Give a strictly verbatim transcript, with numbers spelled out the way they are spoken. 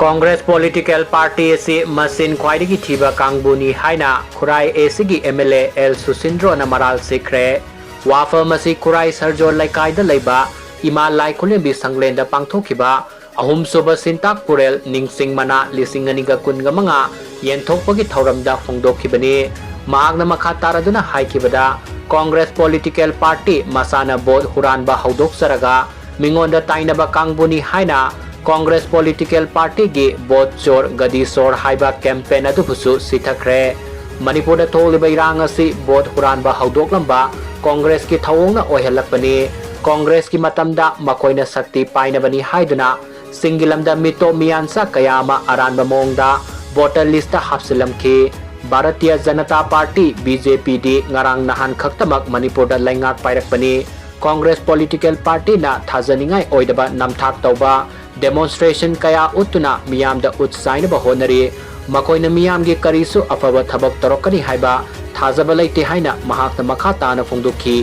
Congress political party ꯑꯁꯤ ꯃꯁꯤꯡ ꯈ꯭ꯋꯥꯏꯗꯒꯤ ꯊꯤꯕ ꯀꯥꯡꯕꯨꯅꯤ ꯍꯥꯏꯅ ꯈꯨꯔꯥꯏ ꯑꯦ ꯁꯤꯒꯤ ꯑꯦꯝ ꯑꯦꯜ ꯑꯦ ꯑꯦꯜ ꯁꯨꯁꯤꯟꯗ꯭ꯔꯣꯅ ꯃꯔꯥꯜ ꯁꯤꯈ꯭ꯔꯦ꯫ ꯋꯥꯐꯝ ꯑꯁꯤ ꯈꯨꯔꯥꯏ ꯁꯔꯖꯣꯜ ꯂꯩꯀꯥꯏꯗ ꯂꯩꯕ ꯏꯃꯥ ꯂꯥꯏ ꯈꯨꯂꯦꯝꯕꯤ ꯁꯪꯂꯦꯟꯗ ꯄꯥꯡꯊꯣꯛꯈꯤꯕ ꯑꯍꯨꯝꯁꯨꯕ ꯁꯤꯟꯇꯥꯛ ꯄꯨꯔꯦꯜ ꯅꯤꯡꯁꯤꯡ ꯃꯅꯥ ꯂꯤꯁꯤꯡ ꯑꯅꯤꯒ ꯀꯨꯟꯒ ꯃꯉꯥ ꯌꯦꯟꯊꯣꯛꯄꯒꯤ ꯊꯧꯔꯝꯗ ꯐꯣꯡꯗꯣꯛꯈꯤꯕꯅꯤ꯫ ꯃꯍꯥꯛꯅ ꯃꯈꯥ ꯇꯥꯔꯗꯨꯅ ꯍꯥꯏꯈꯤꯕꯗ, Congress political party ꯃꯁꯥꯅ ꯚꯣꯠ ꯍꯨꯔꯥꯟꯕ ꯍꯧꯗꯣꯛꯆꯔꯒ ꯃꯤꯉꯣꯟꯗ ꯇꯥꯏꯅꯕ ꯀꯥꯡꯕꯨꯅꯤ ꯍꯥꯏꯅ Congress political partyꯒꯤ ꯚꯣꯠ ꯆꯣꯔ ꯒꯗꯤ ꯆꯣꯔ ꯍꯥꯏꯕ campaign ꯑꯗꯨꯕꯨꯁꯨ ꯁꯤꯊꯈ꯭ꯔꯦ꯫ ꯃꯅꯤꯄꯨꯔꯗ ꯊꯣꯛꯂꯤꯕ ꯏꯔꯥꯡ ꯑꯁꯤ ꯚꯣꯠ ꯍꯨꯔꯥꯟꯕ ꯍꯧꯗꯣꯛꯂꯝꯕ Congressꯀꯤ ꯊꯧꯑꯣꯡꯅ ꯑꯣꯏꯍꯜꯂꯛꯄꯅꯤ꯫ Congressꯀꯤ ꯃꯇꯝꯗ ꯃꯈꯣꯏꯅ ꯁꯛꯇꯤ ꯄꯥꯏꯅꯕꯅꯤ ꯍꯥꯏꯗꯨꯅ ꯁꯤꯡꯒꯤ ꯂꯝꯗ ꯃꯤꯇꯣꯞ ꯃꯤꯌꯥꯟꯆꯥ ꯀꯌꯥ ꯑꯃ ꯑꯔꯥꯟꯕ ꯃꯑꯣꯡꯗ voter listꯇ ꯍꯥꯞꯆꯤꯜꯂꯝꯈꯤ꯫ Bharatiya Janata party, B J ꯄꯤꯗꯤ ꯉꯔꯥꯡ ꯅꯍꯥꯟ ꯈꯛꯇꯃꯛ ꯃꯅꯤꯄꯨꯔꯗ ꯂꯩꯉꯥꯛ ꯄꯥꯏꯔꯛꯄꯅꯤ꯫ Congress political partyꯅ ꯊꯥꯖꯅꯤꯡꯉꯥꯏ ꯑꯣꯏꯗꯕ ꯅꯝꯊꯥꯛ ꯇꯧꯕ, demonstration ꯀꯌꯥ ꯎꯠꯇꯨꯅ ꯃꯤꯌꯥꯝꯗ ꯎꯠ ꯆꯥꯏꯅꯕ ꯍꯣꯠꯅꯔꯤ꯫ ꯃꯈꯣꯏꯅ ꯃꯤꯌꯥꯝꯒꯤ ꯀꯔꯤꯁꯨ ꯑꯐꯕ ꯊꯕꯛ ꯇꯧꯔꯛꯀꯅꯤ ꯍꯥꯏꯕ ꯊꯥꯖꯕ ꯂꯩꯇꯦ ꯍꯥꯏꯅ ꯃꯍꯥꯛꯅ ꯃꯈꯥ ꯇꯥꯅ ꯐꯣꯡꯗꯣꯛꯈꯤ꯫